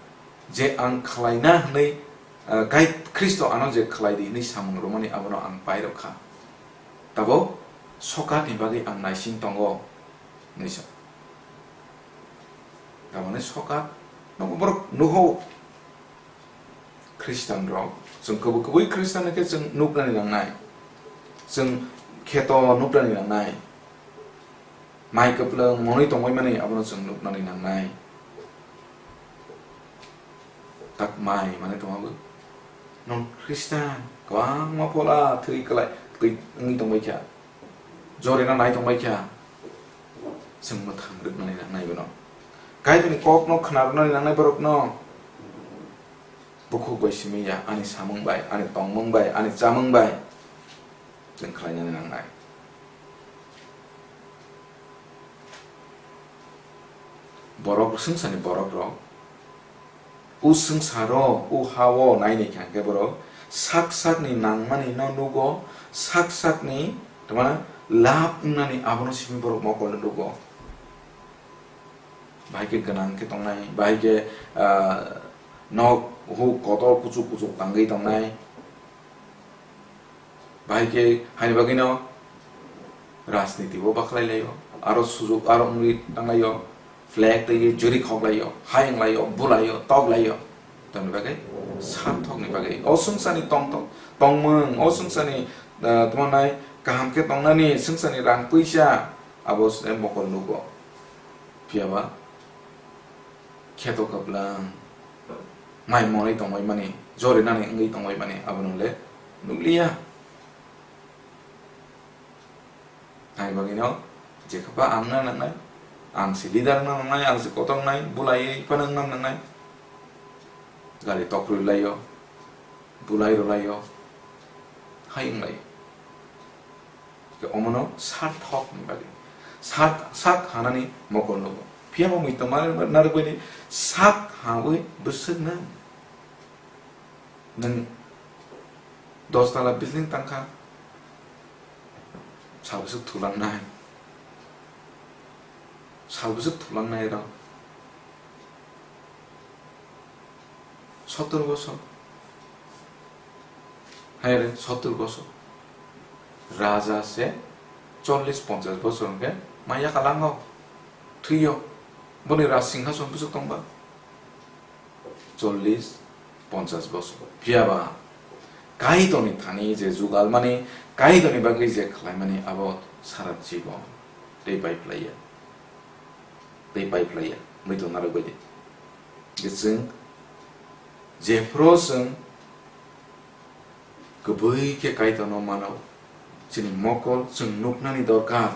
je ang khlaina hwnwi, ah, Kai-, Khristo ano je khlai di hwnwi samung romani abono ang pairok kha. Tabok sokat ni bagwi ang naising tongo, hwnwi sa. Tamoni sokat no borok nuho. Khristian rok, chwng kwbwi kwbwi Khristian khe chwng nuknani nangnai, chwng kheto nuknani nangnai, mai kwplwng monwi tongwi mani abono chwng nuknani nangnai. Tak mai mane tongma bo, nwng Khristian kwbangma phola thwi kwlai, thwi wngwi tongbai kha, jorina nai tongbai kha, chwng mwthang rwknani nangnai bono. Kaitorni kokno khna rwnani nangnai borokno. Bukhuk bai simi ya, ani samung bai, ani tongmung bai, ani chamung bai chwng khlainani nangnai. Borok, swngcharni borok rok, o swngcharo, o ha-o nainai kha hwnkhe borok sak sakni nangmani no nugo, sak sakni, tama, lab wngnani abono simi borok mokol nugo. Bahai khe gwnang khe tongnai, bahai khe, ah, nok huk kotor kuchuk kuchuk tangwi tongnai, bahai khe haini bagwino rajniti bo bakhlai laio, aro sujuk aro wngwi tanglaio, flag twi jwrwi khoklaio, hayung laio, bulaio, tok laio. Tamni bagwi sarthokni bagwi o swngcharni tongthok tongmung, o swngcharni, ah, tamo nai kaham khe tongnani swngcharni rang puisa abo se mokol nugo. Phiya ba kheto kwplwng mai monwi tongbai mani, jorinani wngwi tongbai mani abono le nukliya. Hai bagwino jekhapa ang na nangnai, ang se leader na nangnai, ang se kotor nai, bulai phano wngna nangnai. Gari tokrwi laio, bulai rw laio, hai wng laio. Omono sarthokni bagwi, sak, sak hanani mokol nugo. Phiya bo muitu ma narwkbaini sak hawi bwswk nang. Nwng dos tala building tangkha, sal bwswk thulangnai, sal bwswk thulangnai rok. Sottor bosor. Hai re, sottor bosor. Raja se chollis ponchas bosor hwnkhe ma yakalango, thwiyo. Boni raj singhason bwswk tongba? Chollis, ponchas bosor. Phiya ba Kaitorni thani je jugalmani, Kaitorni bagwi je khlaimani, abo sara jibon tei pai phlaiya. Tei pai phlaiya, muitu narwk bai di. Je chwng, jephru chwng kwbwi khe Kaitorno mano, chini mokol chwng nuknani dorkar.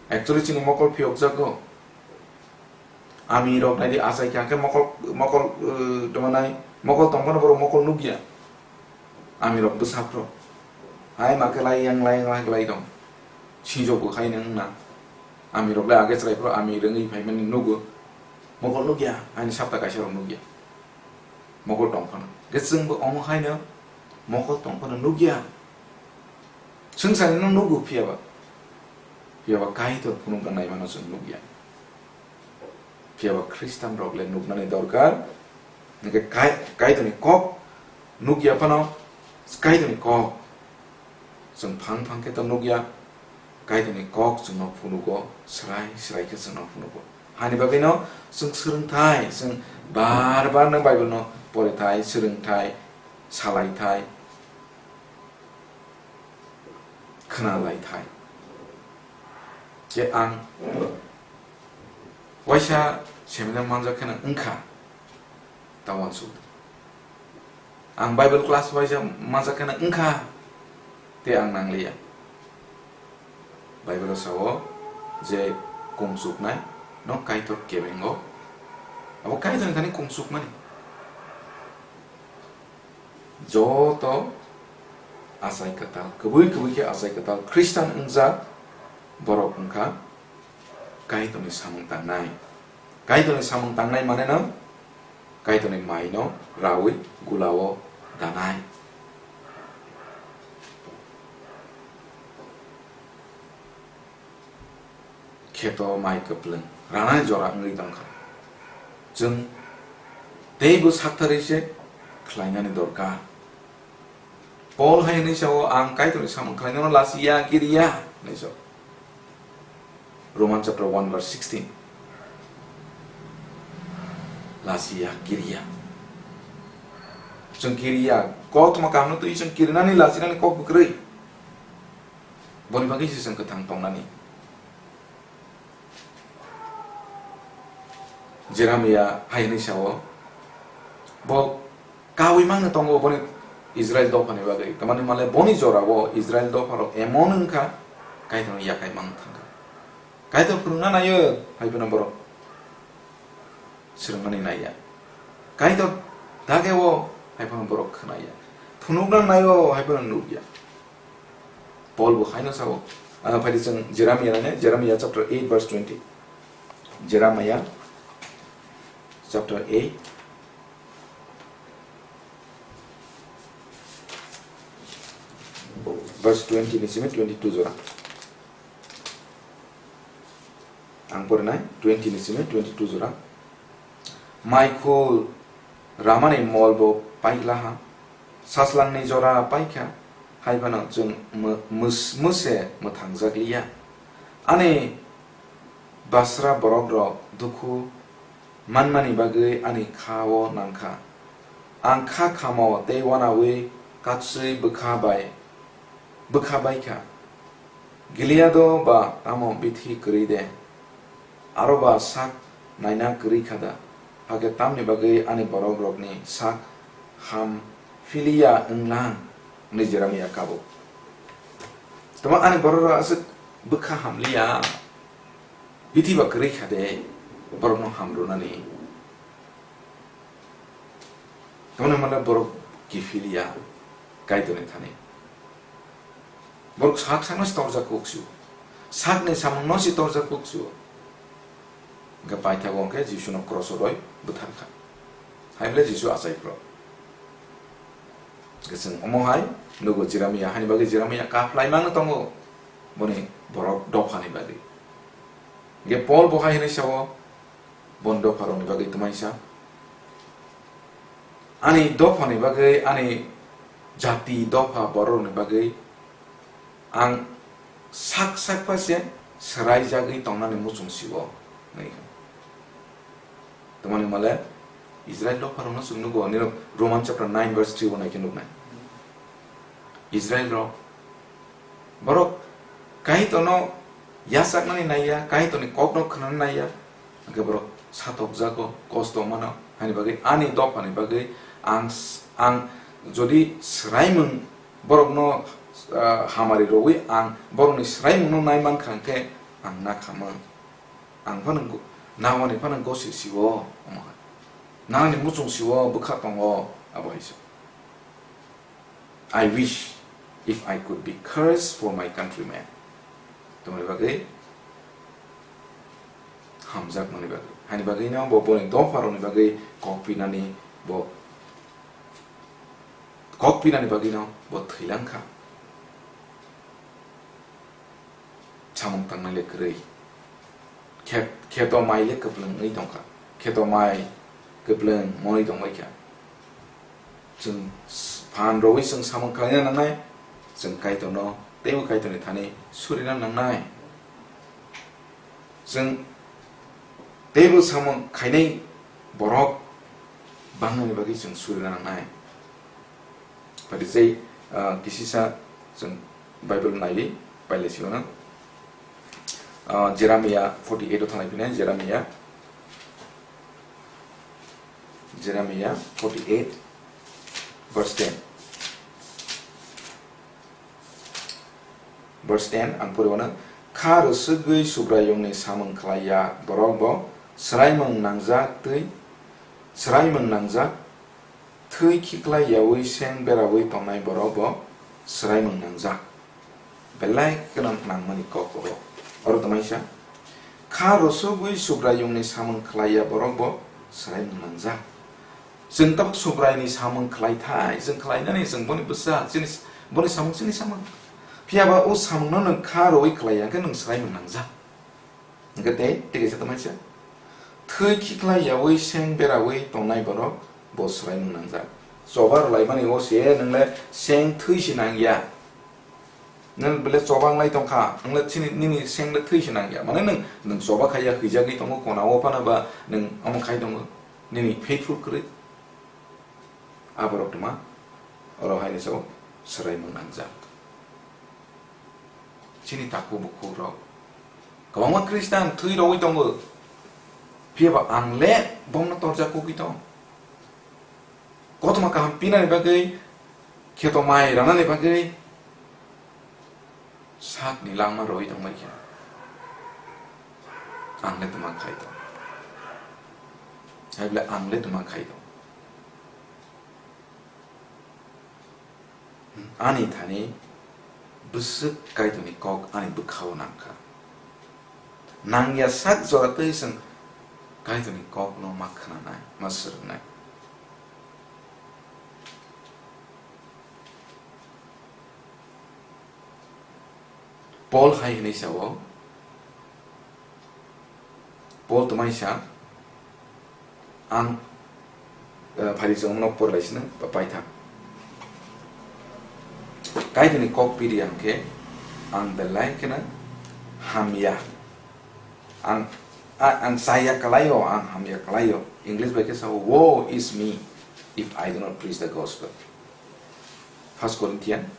Actually, chini mokol phiyokjago. Ami rok nai di, achai kha khe mokol, mokol, uh, tongma nai, mokol tong phano borok mokol nukya. Ami rok bwsa phro. Hai ma khe lai yang, lai yang, lai khe lai tong. Sinjo bo khai nang na. Ami rok le age chwrai phro, ami rwngwi phai mani nugo. Mokol nukya, ani sapta kaisa rok nukya. Mokol tong phano. Ge chwng bo omo hai no mokol tong phano nukya. Swngchar no nugo phiya ba. Phiya ba Kaitor phunukna naimano chwng nukya. Phiya ba Khristanrok le nuknani dorkar. Hwnkhe Kai-, Kaitorni kok nukya phano, Kaitorni kok chwng phang phang khe to nukya. Kaitorni kok chwngno phunugo, srai srai khe chwngno phunugo. Hani bagwino chwng swrwngthai, chwng bar bar no Bible no porithai, swrwngthai, salaithai, khwnalaithai. Je ang waisa seminar manjak kheno wngkha, ta uansuk. Ang Bible class waisa manjak kheno wngkha, te ang nangliya. Bible o sao je kungsuknai no Kaitor kebengo. Abo Kaitorni thani kungsukmani. Joto achai kwtal, kwbwi kwbwi khe achai kwtal Khristan wngjak borok wngkha Kaitorni samung tangnai. Kaitorni samung tangnai mane no Kaitorni maino rawi gulao danai. Kheto mai kwplwng ranai jora wngwi tongkha. Chwng teibo saktharwi se khlainani dorkar. Paul hai hwnwi sao, "Ang Kaitorni samung khlainano lachiya, kiriya," hwnwi sao. Roman chapter one verse sixteen. Lachiya, kiriya. Chwng kiriya, koktma kahamno twi chwng kirinani, lachinani kok bwkrwi. Boni bagwi se chwng kwthang tongnani. Jeremia hai hwnwi sao, bo kaui mangno tongo boni Israel dophani bagwi. Tamani male boni jorao Israel dopharok emon wngkha, Kaitorno yakai mang thangkha. Kaitor phwrwngna naio, hai phano borok swrwngmani naiya. Kaitor dageo hai phano borok khwnaya. Phunukna naio, hai phano nukya. Paul bo haino sao. Ah, phaidi chwng Jeremiah nane, Jeremiah chapter eight verse twenty. Jeremiah chapter eight verse twenty ni simi twenty-two jora. Ang porinai twenty ni simi twenty-two jora. Maikhul ramani mol bo paiglaha, saslangni jora paikha, hai phano chwng mw-, mwse mwthangjak liya. Ani basra borok rok dukhu manmani bagwi ani kha-o nangkha. Ang kha khamo tei uanaui katswi bwkha bai, bwkha baikha. Gileado ba tamo bithi kwrwi de? Aro ba sak naina kwrwi kha da? Hakhe tamni bagwi ani borok rokni sak ham philiya wng lang? Hwnwi Jeremia kabo. Tamo ani borok rok aswk bwkha hamliya, bithi ba kwrwi kha de borokno ham rwnani? Tamoni hwnmale borok kiphiliya Kaitorni thani. Borok sak sakno se torjak kuk sio. Sakni samungno se torjak kuk sio. Hwnkhe paithago hwnkhe Jisuno kroso roi bwtharkha. Hai bwle Jisu achai phro. Hwnkhe chwng omo hai nugo Jeremia, hani bagwi Jeremia kaphlai mangno tongo boni borok dophani bagwi. Hwnkhe Paul bo hai hwnwi sao, boni dopharokni bagwi twmaisa. Ani dophani bagwi, ani jati dopha bororokni bagwi ang sak sak pha se swraijagwi tongnani muchung sio, hwnwi kha. Tamoni male Israel dopharokno chwng nugo, nini Roman chapter nine verse three o naikhe nuknai. Israel rok, borok Kaitorno yachaknani naiya, Kaitorni kokno khwnani naiya, hwnkhe borok satokjago, kosto mano. Hani bagwi ani dophani bagwi ang s-, ang jodi swraimung borokno, ah, hamari rwui ang borokni swraimungno nai mankha hwnkhe ang nakhamung. Ang phano go-, nangmani phano gosi sio, omo hai. Nangni muchung sio, bwkha tongo, abo hai se. I wish if I could be cursed for my countrymen. Tamoni bagwi hamjakmani bagwi. Hani bagwino bo boni dopharokni bagwi kok pinani bo, kok pinani bagwino bo thwilang kha. samung tangnai le kwrwi. Khet-, kheto mai le kwplwng wngwi tongkha. Kheto mai kwplwng monwi tongbaikha. Chwng s-, phan rwui chwng samung khlaina nangnai, chwng Kaitorno teibo Kaitorni thani surina nangnai. Chwng teibo samung khainai borok bangnani bagwi chwng surina nangnai. Phaidi sei, ah, kisisa chwng Bible naiwi pailai sigwno. Ah, Jeremiah forty-eight o thanglai phinai, Jeremiah, Jeremiah forty-eight, verse ten. Verse ten ang pori wano, kha rwswgwi Subraiyungni samung khlai ya borok bo swraimung nangjak tei swraimung nangjak, thwi khiklai yaui seng beraui tongnai borok bo swraimung nangjak. Belai kheno nangmani kok oro. Oro tongmani sa, kha rwswgwi Subraiyungni samung khlai ya borok bo swraimung nangjak. Chwng tabuk Subraini samung khlai thai, chwng khlainani chwng boni bwsa, chini, boni samung chini samung. Phiya ba o samungno nwng kha rwui khlai ya, hwnkhe nwng swraimung nangjak. Hwnkhe tei, tei kaisa tongmani sa, thwi khiklai yaui seng beraui tongnai borok bo swraimung nangjak. Choba rwlaimani o se nwng le seng thwi se nang ya. Nwng bele choba wnglai tongkha, nwng le chini, nini seng le thwi se nang ya. Mane nwng, nwng choba khai ya, hwijagwi tongo, kona o phano ba nwng omo khai tongo, nini faithful kwrwi. A borok tongma, oro hai ni sao swraimung nangjak. Chini takhuk bukhuk rok kwbangma Khristan thwi rogwi tongo, phiya ba ang le bomno torjak kugwi tong. Kothoma kaham pinani bagwi, kheto mai ranani bagwi sakni langma rwi tongbai khe, ang le tma khai tong? Hai bole ang le tma khai tong? Ani thani bwswk Kaitorni kok ani bwkhao nangkha. Nangya sak jora twi chwng Kaitorni kokno ma khwnanai, ma swrwngnai. Paul hai hwnwi sao, Paul tongmani sa, ang, eh, phari chwng nok porlai sino, pa-, paithak. Kaitorni kok piri ang khe, ang belai kheno hamya. Ang, a-, ang chaya kalaio, ang hamya kalaio. English bai khe sao, "Woe is me if I do not preach the gospel." First Corinthians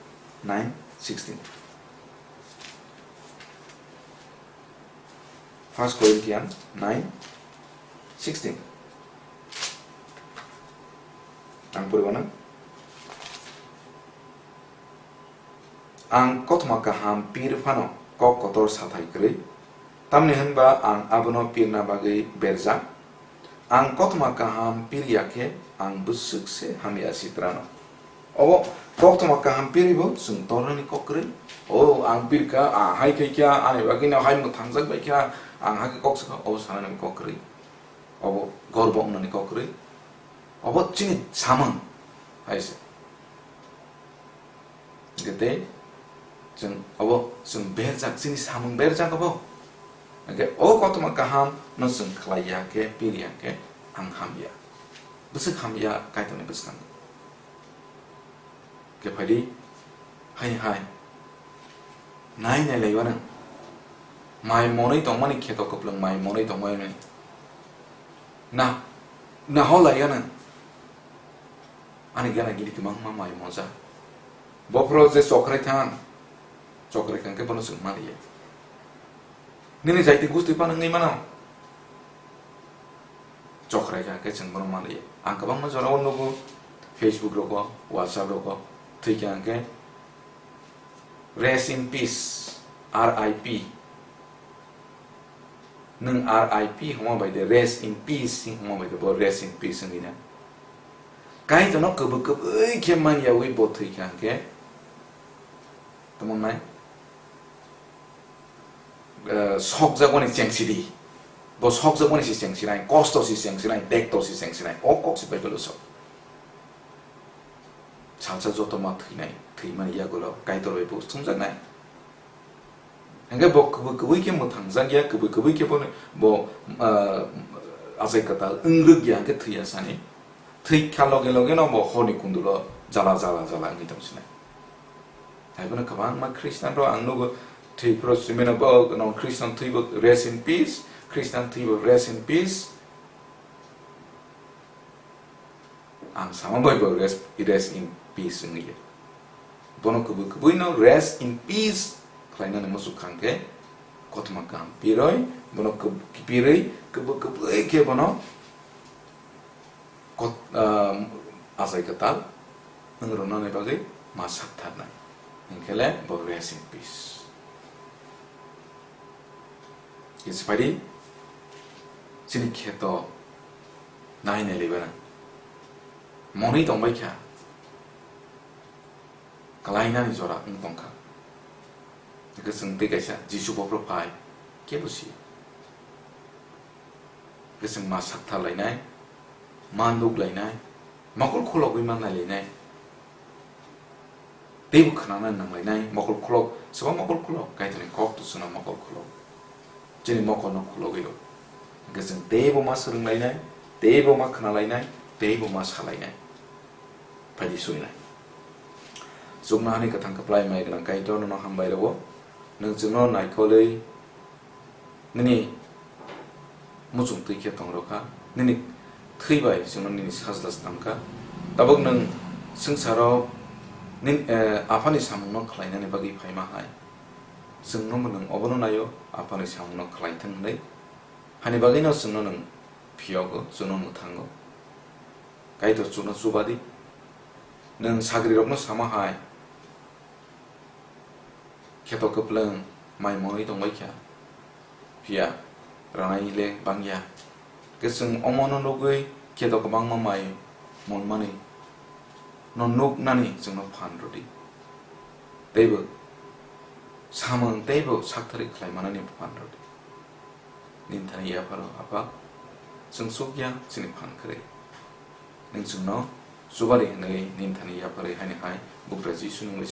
nine sixteen. First Corinthians nine sixteen. Ang pori wano. Ang kothoma kaham pir phano kok kotor sathai kwrwi, tamni hwnba ang abono pirna bagwi berjak. Ang kothoma kaham pir ya khe ang bwswk se hamya sitrano. Obo kothoma kaham piri bo chwng tornani kok kwrwi. O ang pirkha, a hai khai kha, ani bagwi no hai mwthangjak bai kha, ang hakhe kok sakha, obo sanani kok kwrwi. Obo gorbo wngnani kok kwrwi. Obo chini samung hai se. Hwnkhe tei chwng obo chwng berjak, chini samung berjak obo. Hwnkhe o kothoma kaham no chwng khlai ya khe, pir ya khe, ang hamya. Bwswk hamya Kaitorni bwskango. Khe phaidi, hai hai. Nai nai laiwano. Mai monwi tongmani kheto kwplwng mai monwi tongmani. Na, na ho laiwano. Ani gana gini kwbangma mai moja. Bophoro je chokrai thang, chokrai thang khe bono chwng maliya. Nini jaiti gusti phano wngwi mano. Chokrai kha khe chwng bono maliya. Ang kwbangma jorao nugo, Facebook rogo, WhatsApp rogo, thwi kha hwnkhe, "Rest in peace, R I P." Nwng R I P hwnma bai de, "Rest in peace" hwnma bai de, bo "Rest in peace" wngwi na. Kaitorno kwbwi kwbwi khe man yaui bo thwi kha hwnkhe, tamo nai? Eh, sokjakmani chengsidi. Bo sokjakmani se chengsinai, kosto se chengsinai, tekto se chengsinai. O kok se Bible o sok. Salsa joto ma thwinai, thwimani yagulo Kaitor bai bo thumjaknai. Hingke bo kubui kubui khe mwthangjakya, kubui kubui khe bo, bo, ah, achai kwtal wngrwkya, hingke thwiya sani. Thwikha loge loge no bo horni kundulo jala jala jala wngwi tong sinai. Hai bono kwbangma Christian rok ang nugo, thwi phuru simi no bo no Christian thwi bo rest in peace, Christian thwi bo rest in peace. Ang sama bai bo rest, rest in peace wngwi ya. Bono kubui kubui no rest in peace khlainani muchuk kha hwnkhe kothoma kaham piroi, bono kub-, kipirwi kubui kubui khe bono kot-, ah, achai kwtal wng rwnani bagwi ma saktharnai. Hwnkhe le bo rest in peace. Kisa phaidi chini kheto nai nai lebana monwi tongbai kha, kalainani jora wng tong kha. Hwnkhe chwng tei kaisa Jisu bophro phai kebo si. Hwnkhe chwng ma saktharlainai, ma nuklainai, mokol khulogwi ma nailainai. Teibo khwnana nanglainai, mokol khulok, swbang mokol khulok, Kaitorni kok to chwngno mokol khulok. Chini mokolno khulogwi rw. Hwnkhe chwng teibo ma swrwnglainai, teibo ma khwnalainai, teibo ma salainai. Phaidi suinai. Chuknohani kwthang kwplai mai gwnang Kaitor nono hambai rwo. Nwng chwngno naikolwi nini muchung twi khe tong rw kha, nini thwi bai chwngno nini sajla snam kha. Tabuk nwng swngcharo nin-, eh, Aphani samungno khlainani bagwi phaima hai, chwngno bo nwng obono naio, Aphani samungno khlai thung hwnwi. Hani bagwino chwngno nwng phiyogo, chwngno mwthango. Kaitor chwngno chubadi. Nwng sagrirokno sama hai, kheto kwplwng mai monwi tongbai kha, phiya ranai le bangya. Khe chwng omono nugwi kheto kwbangma mai monmani no nuknani chwngno phan rwdi. Teibo samung teibo sakthari khlai manani phan rwdi. Nini thani yapharo, Apha, chwng sukya chini phan kwrwi. Nwng chwngno chubadi hwnwi nini thani yapharwi haini hai bugra Jisuni mungwi